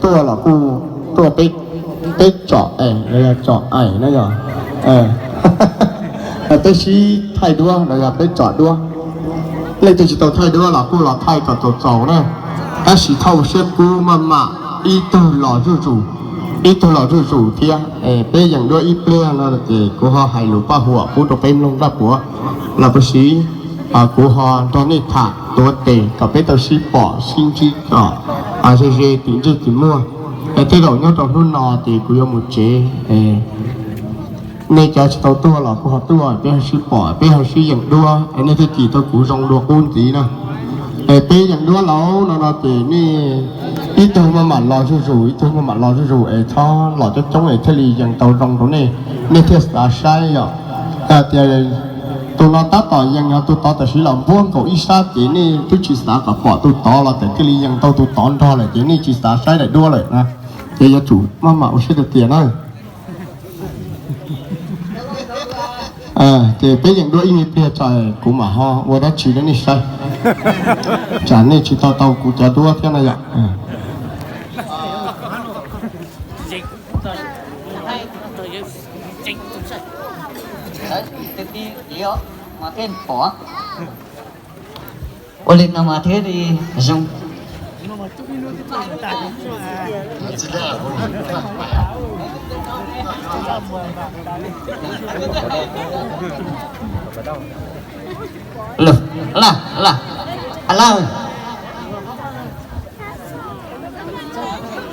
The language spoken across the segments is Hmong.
Tuaj los kuj tuaj peb, peb tsom aim los yog tsom aim na yog, peb sib thaij duab los yog peb tsom duab. Leej twg tsis tau thaij duab los kuj los thaij kom txaus txaus na. Tab sis thauj siab kub maj mam, ib tug los zuj zus, ib tug los zuj zus thiab. Peb yeem duab ib pliag no ces kuv ho hais lus paj huam pub rau peb mloog nraj puav los puas siv, kuv ho nrog nej tham tuav tes kom peb tau sib pom sib ntsib kom ze ze tim ntsej tim muag. Es tej zaum nyob rau hnub no ces kuv yuav mus tsev. Nej cov tsis tau tuaj los kuj ho tuaj, peb ho sib pom, peb ho sib yeem duab, es nej thiaj cim tau kuv zoo dua qub ntxiv na. Es peb yeem duab laus no no ces nej ib tug maj mam los zuj zus, ib tug maj mam los zuj zus es txhob los coob coob es thiaj li yeem tau zoo rau nej, nej thiaj xav saib yom. Yog tias tus no tab tom yeem, yog tus tod tam sim los npuab nkaus ib sab ces nej twb tsis xav kom pom tus tod los txawm thiaj li yeem tau tus tod nrog lawm ces nej tsis xav saib daim duab lawm na. Ces yuav tsum maj mam ua siab tiag tiag na. Ces peb yeem duab ib me pliag tso kuv mam ho ua dab tsi rau nej saib. Tsam nej tsis tau tau kuv cov duab thiab na yom. Ua li no mas thiaj li zoo.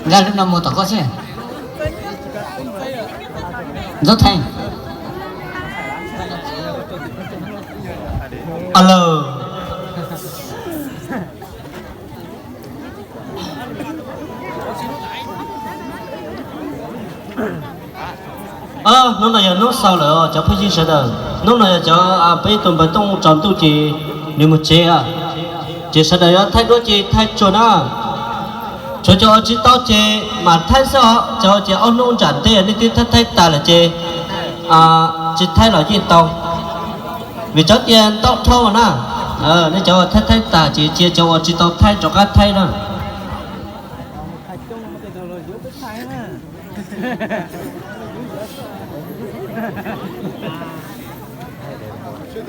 Nkag lub no mus tom koj seb. Ntxub Theej. Alo. Hnub no yog hnub xaus lawm cov phooj ywg sawv daws. Hnub no yog cov peb tus npawg Tooj tsaus ntuj ces nws mus tsev. Ces sawv daws yuav thaij duab ces thaij tsuag na. Tshuav cov uas tsis tau ces mam thaij xwb os. Cov ces ob hnub ntsam ntej nej twb thaij thaij tas lawm ces tsis thaij los yeej tau. Vim tsob tias ntau dhau na. Nej cov uas thaij thaij tas ces cia cov uas tsis tau thaij rov qab thaij na.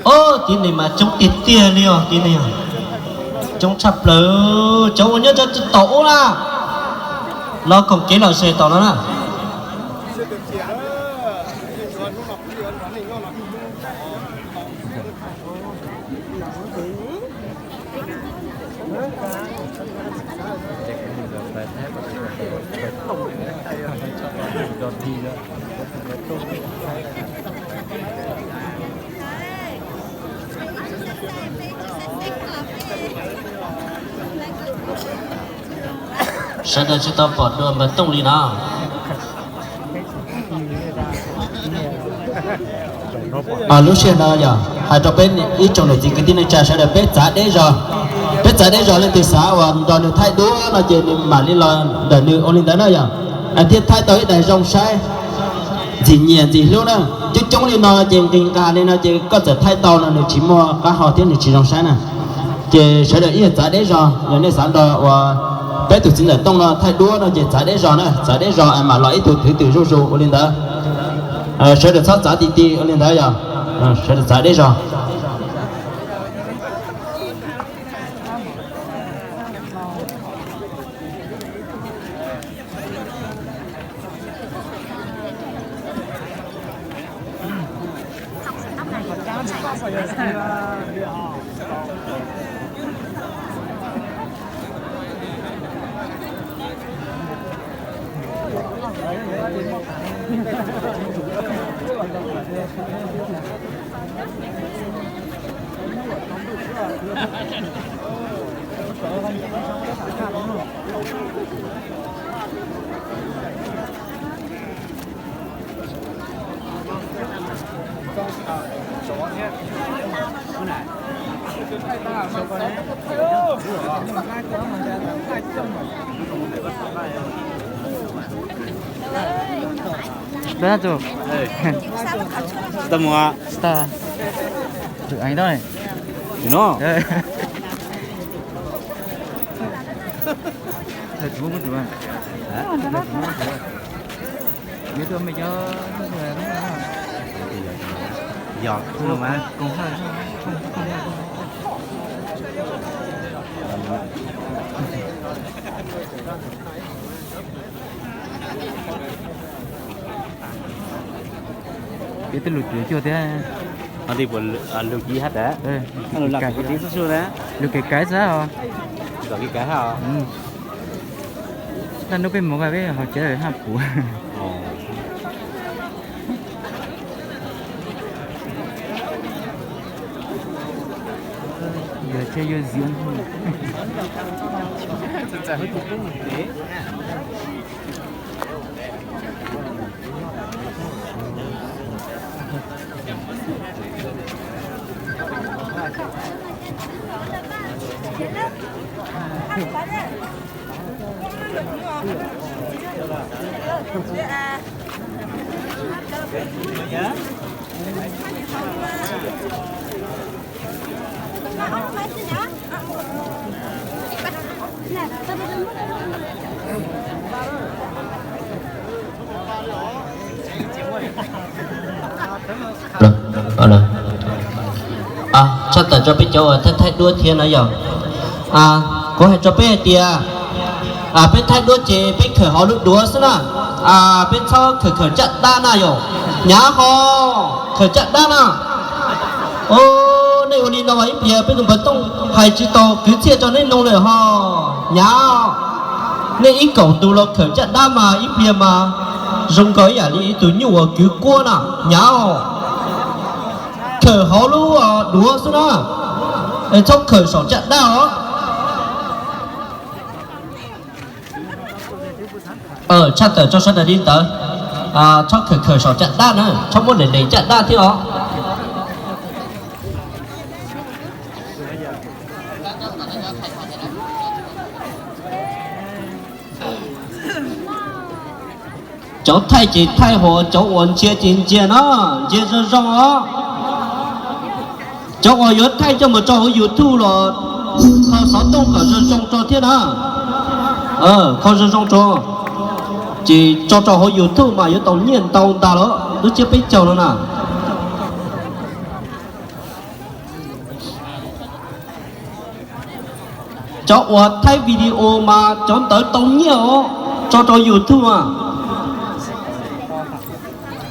Ob, tiv neeg mas coob tiag tiag li os, tiv neeg coob tshaj plaws. Cov uas nyob rau tsis taus ub na, los koom kev lom zem tom no na. Sawv daws tsis tau pom dua npawg Tooj li no. Lub sij hawm no yog hais rau peb ib tsoom niam txiv kwv tij neej tsa sawv daws peb txav deb zog. Peb txav deb zog, leej twg xav uas nrog nws thaij duab no ces nws mam li los ntawm nws ua li ntawd na yog. Thiaj thaij tau ib daim zoo saib, ntxim nyiam ntxim hlub na. Coob coob li no ces nqis nqa li no ces koj txawm thaij tau no nws tsis muaj qab hau thiab nws tsis zoo saib na. Ces sawv daws ib yam txav deb zog, yog nej xav nrog uas peb tus txiv ntxawm Tooj no thaij duab no ces txav deb zog na, txav deb zog mam los ib tug thwv twm zuj zus ua li ntawd. Sawv daws txhob txav ti ti ua li ntawd yog, sawv daws txav deb zog. Muab kuv tus, muab kuv tus, yog tus me cov, yog tus me, peb tej lus cuav cuag thiab. Lus ci hab tas, lus kev kais xwb os. Tag nub peb mus peb ho cav haj puv. Yog thiaj yuav ziab. Tshaj tawm rau peb cov uas thaij thaij duab thiab na yog, kuv hais rau peb hais tias, peb thaij duab ces peb khawm hauv lub duav xwb na, peb txhob khawm khawm caj dab na yom. Nyav ho, khawm caj dab na. Nej ua li no mas ib pliag peb tus npawg Tooj hais tsis tau kwv txhiaj rau nej mloog lawm ho. Nyav, nej ib kaum tus los khawm caj dab mas ib pliag mas zoo nkaus ib yam li ib tug nyuj uas kwv kuab na. Nyav, khawm hauv lub duav xwb na, txhob khawm saum caj dab os. Tshaj tawm rau sawv daws li ntawd, txhob khawm khawm saum caj dab na, txhob muab ntev ntev caj dab thiab os. Cov thaij ces thaij hos cov uas ntsia ces ntsia na, ntsia zoo zoo os. Cov uas yuav thaij coj mus tso hauv YouTube los kho xov tooj kom zoo zoo tso thiab na. Kho zoo zoo tso, ces tso rau hauv YouTube mas yuav tau nyiaj ntau ntag lawm, lub tsiab peb caug no na. Cov uas thaij video mas cov ntawd tau nyiaj os, tso rau YouTube a.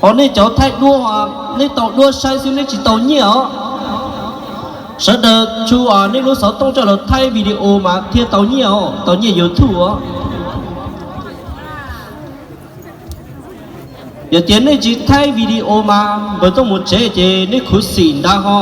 Ho nej cov thaij duab, nej tau duab saib xwb nej tsis tau nyiaj os. Sawv daws tshu nej lub xov tooj coj los thaij video mas thiaj tau nyiaj os, tau nyiaj YouTube os. Yog tias nej tsis thaij video mas npawg Tooj mus tsev ces nej khuv xim ntag ho.